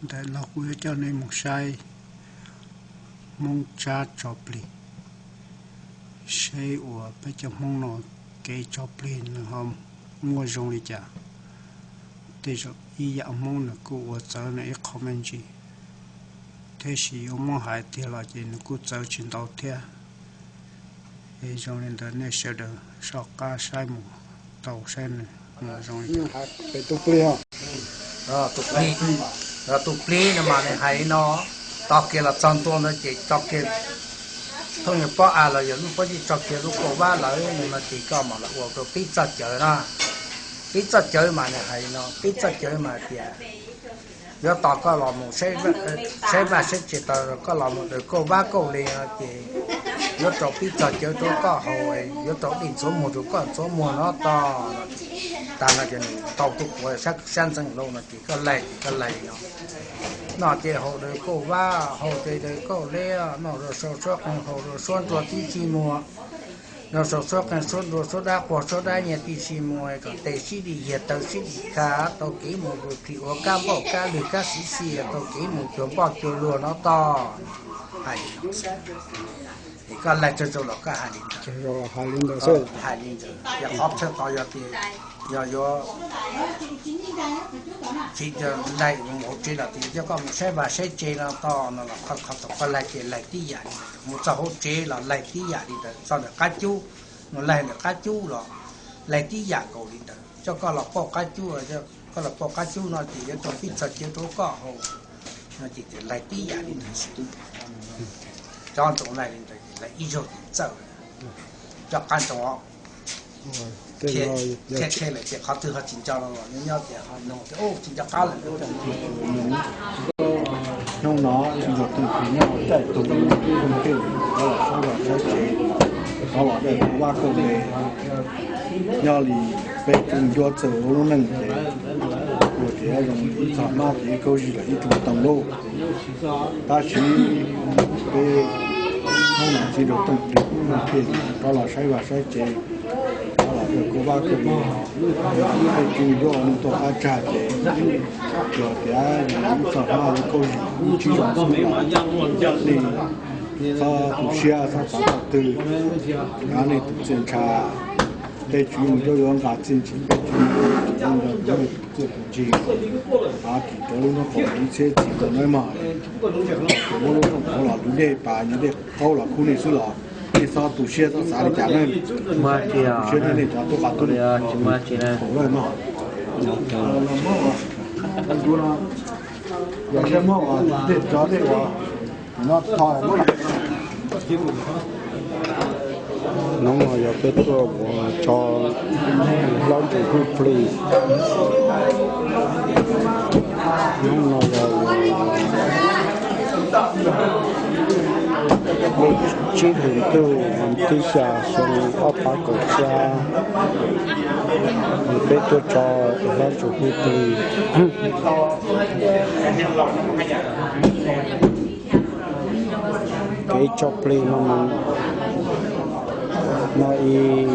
Ntawm no kuv yuav coj nej mus saib Hmoob tsab tso plig, saib uas peb cov Hmoob no kev tso plig nws ho muaj zoo li cas. Tej zaum ib yam Hmoob nws kuj ua txawv nws ib qho me ntsis, tab sis yuav muab hais tiag los ces nws kuj txawv tsis ntau thiab. Es zoo li ntawd nej sawv daws soj qab saib mus tau saib nws zoo li cas. Tus plig, tus plig no mas nws hais li no, tso kiag los txog ntua ntawd ces tso kiag thooj ywg pob av los yog lub pob zeb, tso kiag lub kauj vab lawm no ces koj mam los ua rau pib txoj cawv na. Pib txoj cawv mas nws hais li no, pib txoj cawv mas tias yuav tos koj los mus saib vaj saib tsev, tos koj los mus daws kauj vab kauj le no ces yuav rau pib txoj cawv rau koj haus, yuav rau dej ntxhuav muag rau koj ntxhuav muag no tog. Tag no ces nws tau tus quav sab ntxeev lauj no ces koj laig ces koj laig li no. Noj ces haus daws kauj vab, haus ces daws kauj le, noj rau sau suab qeeg haus rau suab nruas tib si muag, noj sau suab qeeg suab nruas suab dab quag suab dab nyiag tib si muag, kom tes sib dim yiag taw sib dim kha, tau kev mus vwm phim ua kab npauj kab lwg kab xiv xi, tau kev mus cuag npoj cuag luag no tog. Hais li no, es koj laig tsaug tsaug los koj hais li ntawd, hais li ntawd. Ces qhov thawj tod yog tias yog yuav tsis laig mus hauv tsev los tias coj koj mus saib vaj saib tsev no tog no los qhov tod koj laig ces laig tib yam li ntawd, mus txog hauv tsev los laig tib yam li ntawd, txog ntawm qab cub, mus laig ntawm qab cub los laig tib yam nkaus li ntawd. Coj koj los pauj qab cub, koj los pauj qab cub no ces yuav rau pib txoj cawv rau koj haus no ces laig tib yam li ntawd. Cov ntoo laig li ntawd ces laig ib zaug ces txawj. Cov qab ntoo thiab qhia lawm ces qhov twg ho tsis nco los nyob nyob ces ho nug tias tsis nco qab lawm. Hnub no tsis yog tus twg nyob ua caij tug, ib tug pheej rov los saib vaj saib tsev, rov los daws kauj vab kauj le. Nyob li peb tug ncuab txawj ua lub neej ces ua tias zoo li ib txog hmab ces ib kaub zig los ib tug tau lauj. Tab sis peb Hmoob no txiv Nraug Tooj Dwg thiaj rov los saib vaj saib tsev, rov los daws kauj vab kauj le. Peb tug ncuab ua neej tuaj qab tsag ces yog tias zoo li ib txog hmab ib kaub zig ib tsib zaug xwb los nej txhob tu siab txhob xav txog twg, nej tus txiaj ntsha, tej tswv yim yuav nqa txiaj ntsim, tej tswv yim yuav nco nej tus txiaj tus ntsig. Ces rau lub hnub qaum ib txhiab txis rau nawb mog, ces muab lub rooj hauv los lub dej pas nyob dej qaub los khub nej xwb los nej txhob tu siab txhob xav li cas nawb. Siab nej cov tub qab tub num lawm mog. Yog siab muab ua dej tso dej ua no tho. Hnub no yog peb tuaj ua tso hlob ntsuj plig plig. Hnub no yog lub tsib hlis ntuj vas thib xya xyoo ob phav kaum xya, peb tuaj tso hlob ntsuj plig plig. Kev tso plig no, no ib,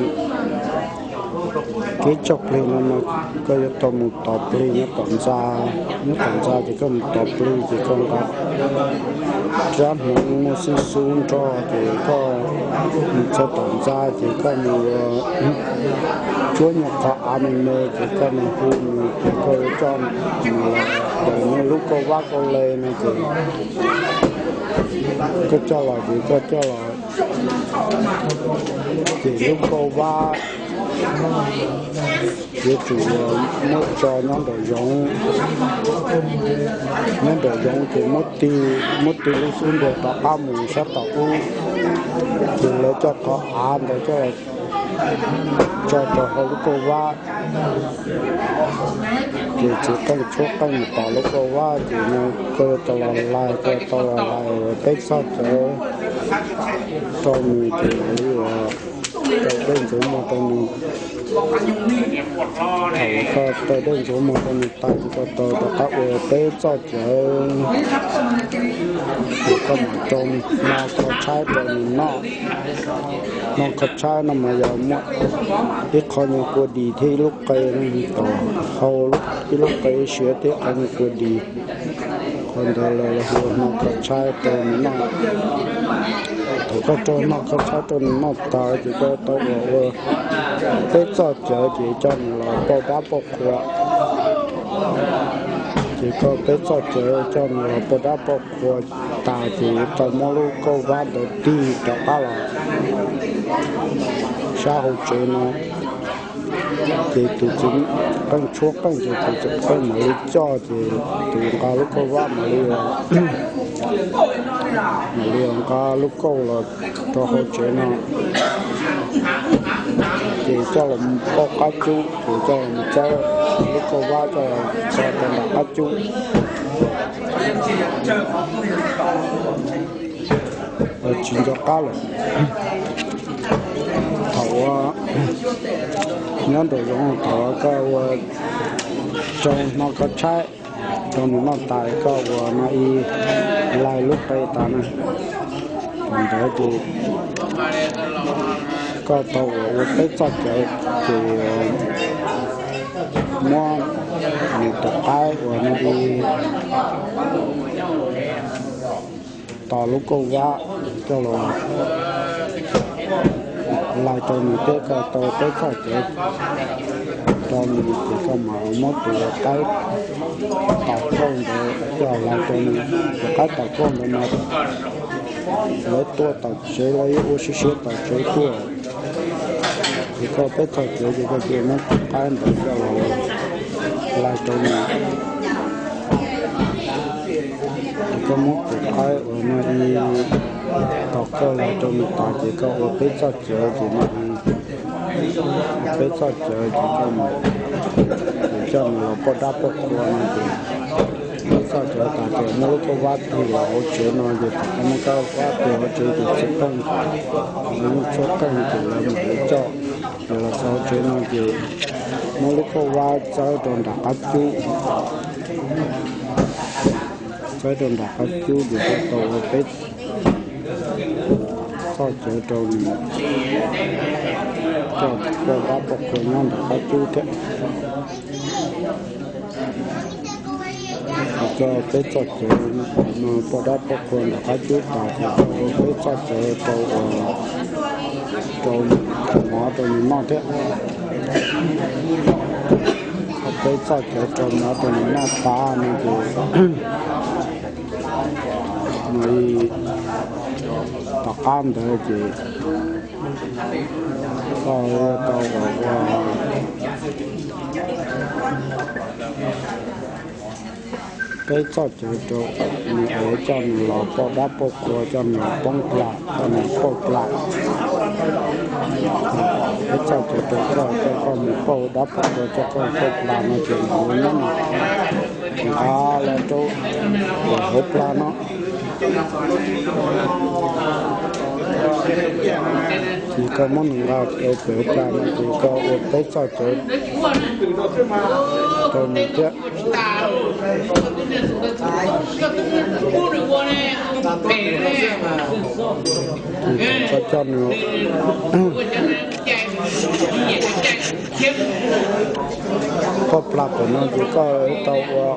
kev tso plig no mas koj yuav tau mus tos plig nyob tom ntxa, nyob tom ntxa ces koj mus tos plig ces koj nqa rab hneev muaj xib xub nrog ces koj mus txog tom ntxa ces koj mus cuab nyuag qhov av me me ces koj mus hu nws ces koj yuav coj mus daws nws lub kauj vab kauj le no ces koj coj los ces koj coj los ces lub kauj vab yuav tsum muab tso nyob nraum zoov, nyob nraum zoov ces muab tig, muab tig lub xub ntiag rov qab mus sab tom ub, ces lawv coj qhov av ntawd coj los tso rau hauv lub kauj vab. Ces txiv qeej tshuab qeej mus tom lub kauj vab ces koj yuav tau los laig, koj yuav tau los laig peb txoj cawv rau nws ces lawv yuav tau dej ntxuav muag rau nws. Thaum koj tau dej ntxuav muag rau nws tas ces koj tau rov qab ua peb txoj cawv. Ces koj mam rau no qhov tshaib rau nws noj. No qhov tshaib no mas yog muaj ib qho nyuag kua dis thiab ib lub qe no tom hau, ib lub qe siav thiab ib qho nyuag kua dis. Thaum ntawd lawv hu ua hno kho tshaib rau nws noj. Thaum koj rau hno kho tshaib rau nws noj tas ces koj tau ua ua peb txoj cawv ces coj nws los pauj dab pauj qhua. Ces koj peb txoj cawv coj nws los pauj dab pauj qhua tas ces tau muab lub kauj vab ntawd tig rov qab los sab hauv tsev no. Ces tus txiv qeej tshuab qeej ces tus txiv qeej mam li coj ces tus nqa lub kauj vab mam li, mam li nqa lub kauj los rau hauv tsev no. Ces coj los pauj qab cub, ces coj los txawb lub kauj vab coj los txo rau nram qab cub. Tsis nco qab lawm. Thaum ua nyob nraum zoov thaum koj ua rau hno kho tshaib rau nws noj tas koj ua no ib laig lub qe tas na. Thaum ntawd ces koj tau ua ua peb txoj cawv ces muab nws tus qaib uas no ib tos lub kauj vab coj los laig rau nws thiab koj tau peb txoj cawv rau nws ces koj mam muab tus qaib tom kauj ntawd coj laig rau nws. Tus qaib tom kauj ntawd mas lawv tuaj tom tsev los ib ua siab siab tom tsev tuaj. Ces koj peb txoj cawv ces koj cia muab tus qaib ntawd coj los laig rau nws. Ces koj muab tus qaib uas no ib tos kauj laig rau nws tas ces koj ua peb txoj cawv ces no peb txoj cawv ces koj mus, ces coj nws los pauj dab pauj qhua no ces peb txoj cawv tas ces muab lub kauj vab tig los hauv tsev no ces thaum koj muab kauj vab tig hauv tsev ces txiv qeej, lawv muaj tshuab qeej ces lawv mam li coj ces los txog hauv tsev no ces muab lub kauj vab txawb rau nram qab cub, txawb rau nram qab cub ces koj tau ua peb txoj cawv rau nws coj pauj dab pauj qhua nyob nram qab cub thiab. Ces koj peb txoj cawv no pauj dab pauj qhua nram qab cub tas ces koj ua peb txoj cawv rau, rau mov rau nws noj thiab. Koj peb txoj cawv rau mov rau nws noj tas no ces no tom qab ntawd ces koj yuav tau ua peb txoj cawv rau nws es coj nws los pauj dab pauj qhua coj nws poob plas coj nws pauj plas. Peb txoj cawv rau koj coj koj mus pauj dab pauj qhua coj koj pauj plas no ces nws nqa los rau hauv plas no. Ces koj muab nws nqa rau pem hauv plas no ces koj ua peb txoj cawv rau nws thiab. Ces koj coj nws pauj plas pem no ces koj tau ua,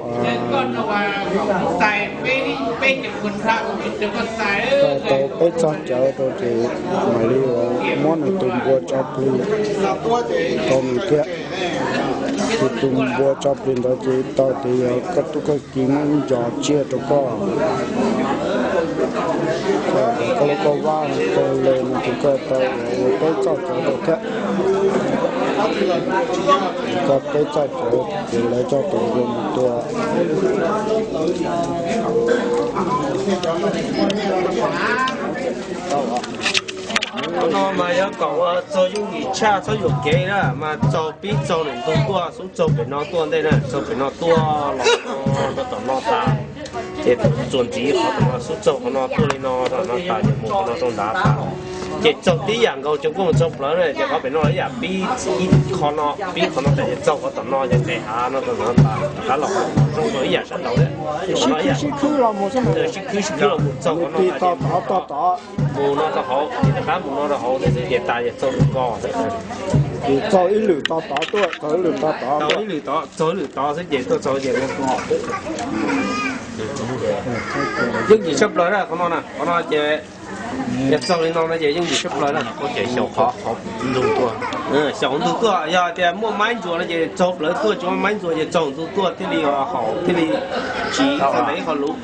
koj tau peb txoj cawv rau ces mam li muab nws tus npua tso plig rau nws thiab. Ces tus npua tso plig ntawd ces tau tias yog koj tub koj ki muab ncos tsiaj rau koj. Koj lub kauj vab koj le no ces koj tau ua peb txoj cawv rau thiab. Koj peb txoj cawv ces lawv coj tus npua mus tua. Qhov no mas yog kom ua txaug yooj yim tshaj txhob yuam kev na mas txaug pib txaug nws ntu tuaj xub txaug pem no tuaj ntej na, txaug pem no tuaj los rau tom no tas. Ces txuas ntxiv qhov tom no xub txaug qhov no tuaj li no rau no tas ces mus qhov no rau nrad tas. Ces txaug tib yam nkaus cov nkuaj mus txaug plawv na ces qhov pem no ib yam pib ib qho no pib qhov no tas ces txaug qhov tom no ces qe hav no rau nrad tas, rov qab los qhov no zoo rau ib yam sab nraud thiab. Sib khwb sib khwb los mus txaug qhov no tas ces mus no rau hauv ces rov qab mus no rau hauv thiab xwb ces tas ces txaug lwm ko. Ces txaug ib lwm to tod tuaj, txaug ib lwm to tod, txaug ib lwm tod, txaug ib lwm tod xwb ces tuaj txaug ces mus ko. Yooj yim tshaj plaws na qhov no na, qhov no ces yog txaug li no no ces yooj yim tshaj plaws na. Xyaum ntug tuaj, yog tias muaj maib ntsuas no ces txaug plawv tuaj, tsis muaj maib ntsuas ces txaug ntug tuaj thiaj li haum, thiaj li tsis tau ntev qhov luv.